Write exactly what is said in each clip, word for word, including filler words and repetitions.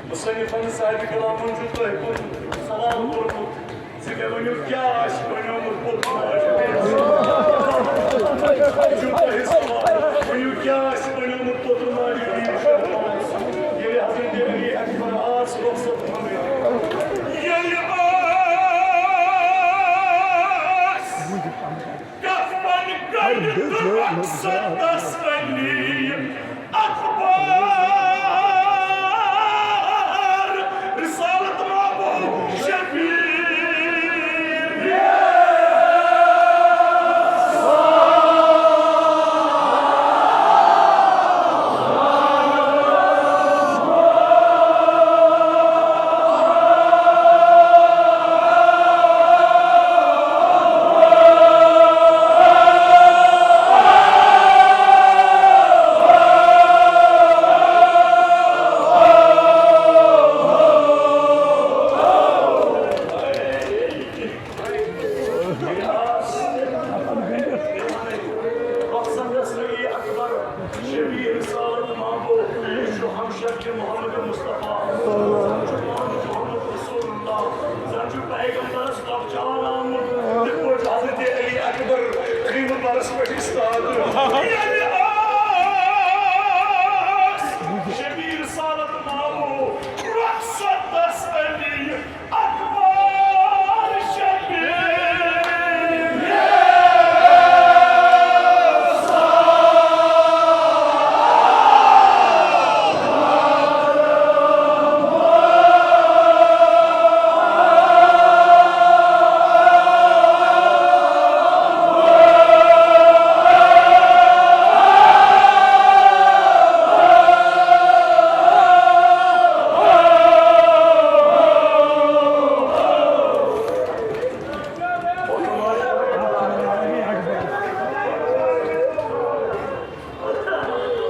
مصنفن صاحب کلامن چھُ تۄہہِ کُن سوال کوٚرمُت زِ مےٚ ؤنِو، کیٛاہ آسہِ بنیومُت پوٚتُم ماجہِ؟ چھُ تۄہہِ سوال، ؤنِو، کیٛاہ آسہِ بنیومُت پوٚتُم ماجہِ؟ ییٚلہِ حضرت علی اکبر آس رخصت گٔمٕتۍ، ییٚلہِ آس کفن کٔڑِتھ رخصت تسلی۔ اکبر رسالت مابو شبیر۔ شبیر رسالت مابو، یہِ چھُ ہمشکل محمد مصطفیٰ، محمد رسول اللہ، زن چھُ پیغمبرس لۄکچار آمُت، تِتھ پٲٹھۍ حضرت علی اکبر خیمہٕ پرس پٮ۪ٹھ استاد۔ ییٚلہِ آس شبیر رسالت مابو رخصتس علی اکبر شبیر۔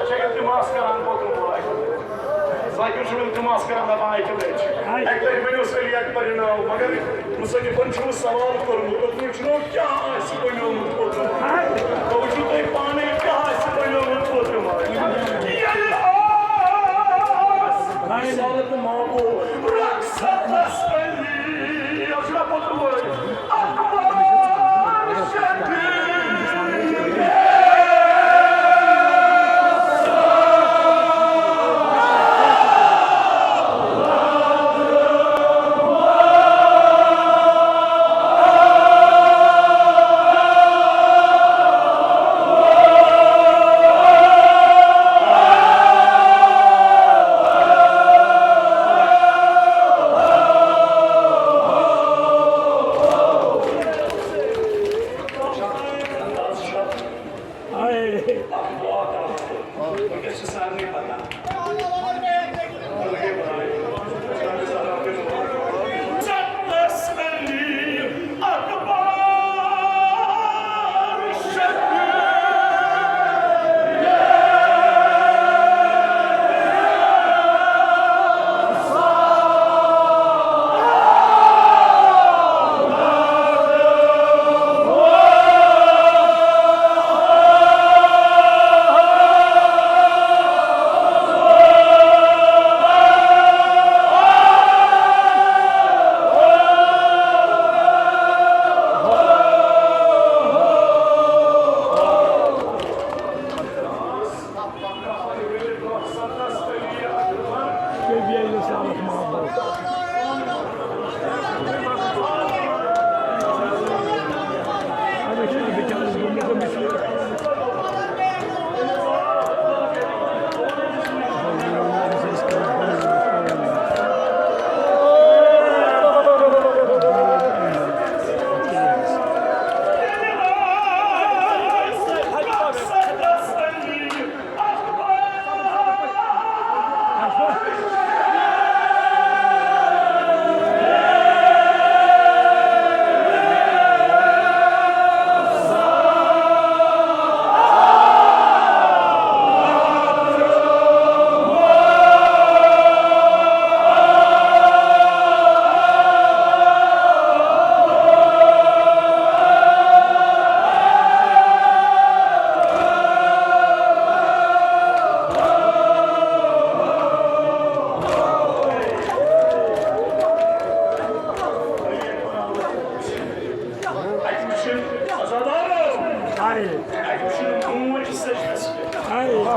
اچھا، التماس کران، کوتُر بوے۔ ذاکر چھُ التماس کران، دپان، اَکہِ لٹہِ، اَکہِ لٹہِ ؤنِو سٲری اکبر ناو، مگر مصنفن چھُ سوال کوٚرمُت، اوترٕ چھُنہٕ کیٛاہ آسہِ بنیومُت اوترٕ؟ وۄنۍ وٕچھِو تُہۍ پانے کیٛاہ آسہِ بنیومُت اوترٕ۔ ییٚلہِ آس رسالت مابو رخصتس علی، یہِ چھُنہ پوٚتُس؟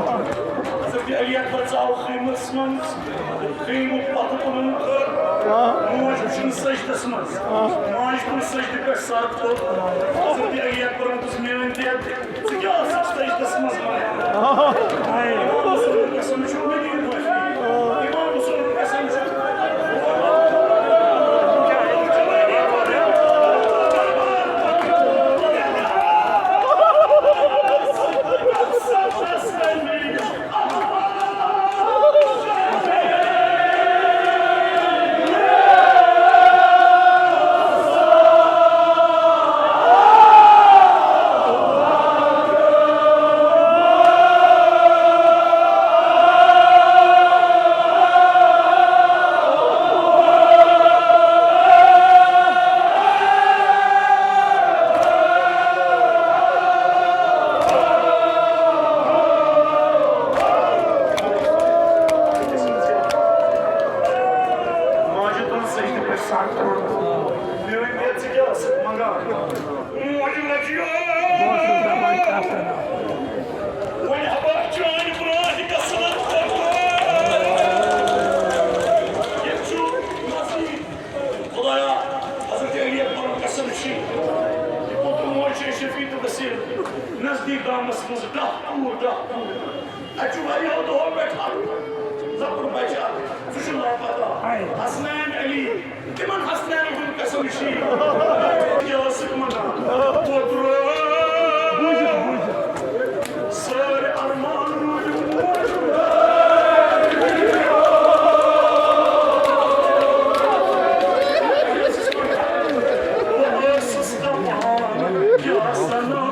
حضرت علی اکبر ژاو خیمس منٛز، خیمُک پتہٕ تُلُن تہٕ موج وٕچھُن سجدس منٛز۔ ماجہِ تُل سجدٕ پٮ۪ٹھ سر تھوٚد۔ حضرت علی اکبرن دوٚپُس، میٲنۍ دٮ۪د، ژٕ کیٛاہ ٲسٕکھ سجدس منٛز ونان؟ امام حسینُن قسم چھُ، مےٚ دِیِو معٲفی۔ امام حسینُن قسم چھُ۔ ماجہِ تُل سجدٕ پٮ۪ٹھ سر تھوٚد۔ میٲنۍ دٮ۪د، ژٕ کیٛاہ ٲسٕکھ منٛگان؟ موج لجیو۔ وۄنۍ ہبا چٲنۍ برٛونٛہہ تہِ گژھن۔ ییٚتہِ چھُ نزدیٖک۔ خدایا، حضرت علی اکبرُن قسم چھُ، یہِ پوٚتُر موج چھِ شفیع تہٕ وسیٖل نزدیٖک گامس منٛز ڈاہ پوٗر، ڈاہ پوٗر۔ اَتہِ چھُ واریاہو دۄہو پٮ۪ٹھ اکھ لۄکُٹ بچہٕ اکھ، سُہ چھُ لاپتہ۔ حسنین علی، تِمن حسنین ہُنٛد قسم چھُ یہِ۔ یہِ ٲسٕکھ منٛگان۔ پوٚتُر۔ سٲرۍ ارمان روٗدۍ موج۔ بہٕ ٲسٕس دپان، کیٛاہ سنا۔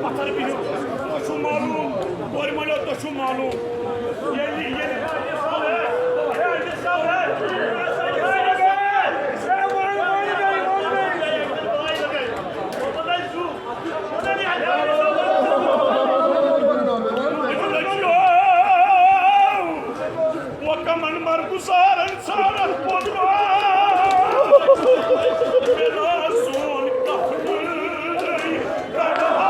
پتھر بِہِو، تۄہہِ چھُو معلوٗم، کورِ مٲلِو، تۄہہِ چھُو معلوٗم۔ ییٚلہِ، ییٚلہِ، وۄنۍ کمن مرگُزارن ژھانڈن پوٚتُس۔ مےٚ نا سون کفنٕے کڑہا۔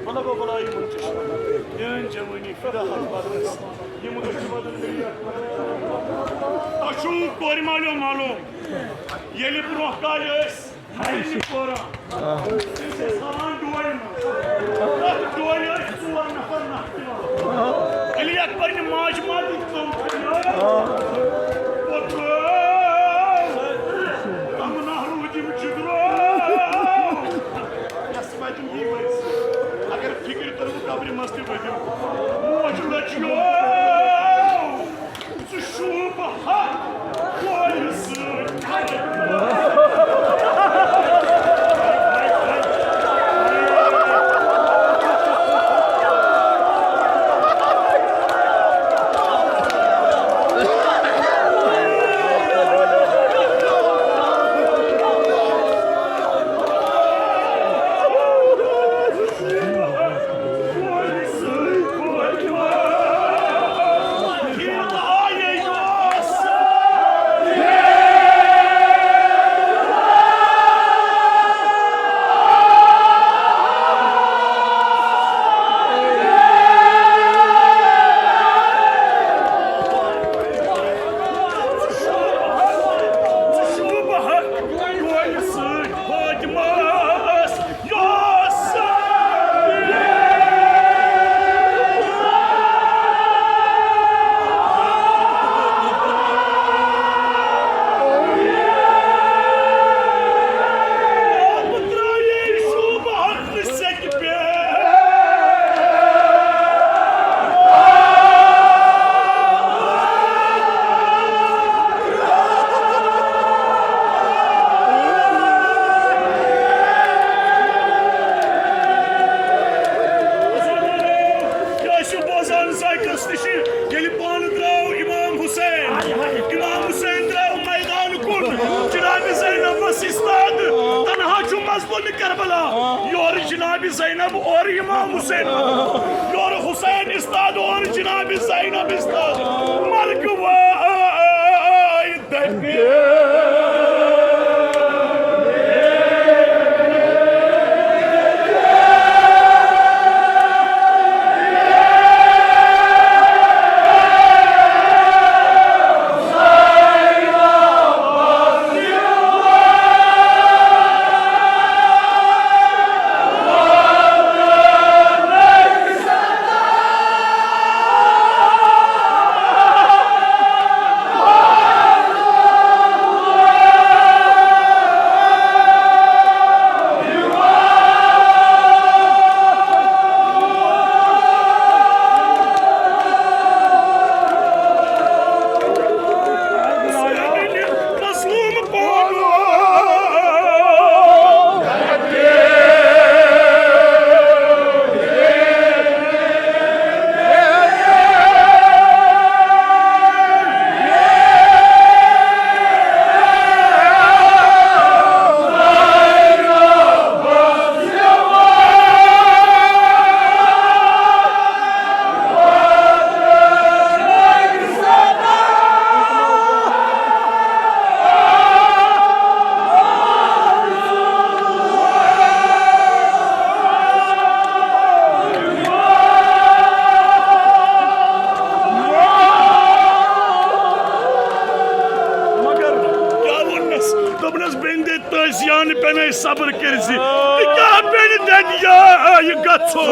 مطلب، بلائی منچ، میٲنۍ جوٲنی فدا حق بدلس، یِم أچھ بدل گٔیہِ۔ تۄہہِ چھُو کورِ مالیو معلوم، ییٚلہِ برونٛہہ کالہِ ٲسۍ ہاے، یہِ چھِ پوران۔ تٔمِس ٲسۍ ہاوان ڈوٗنۍ منٛز۔ تَتھ ڈوٗنۍ ٲسۍ ژور نفر نکھٕ دِوان۔ ییٚلہِ یَتھ پننہِ ماجہِ ماجہِ تِم کھیٚیہِ۔ پوٚتُس تَمنا روٗدِم جِگرو۔ یَس وَتہِ یی ؤسۍ۔ اگر فِکرِ تٔرٕو قبرِ منٛز تہِ ؤتھِو۔ موج لٔچھیو۔ ژٕ شوٗبہٕ ہا کورِ سۭتۍ۔ کیٛاہ چھُ بوزان زاکِرَس نِش؟ ییٚلہِ پانہٕ درٛاو امام حسین، امام حسین درٛاو میدان کُن، جناب زینبس استاد، تنہا چھُ مظلوم کربلا، یورٕ جناب زینب، اورٕ امام حسین، یورٕ حسین استاد، اورٕ جناب زینب استاد، مرگ وٲے۔ صبر کٔرۍ زِ، تہٕ کیٛاہ بیٚنہِ دنیا آیہِ گژھو؟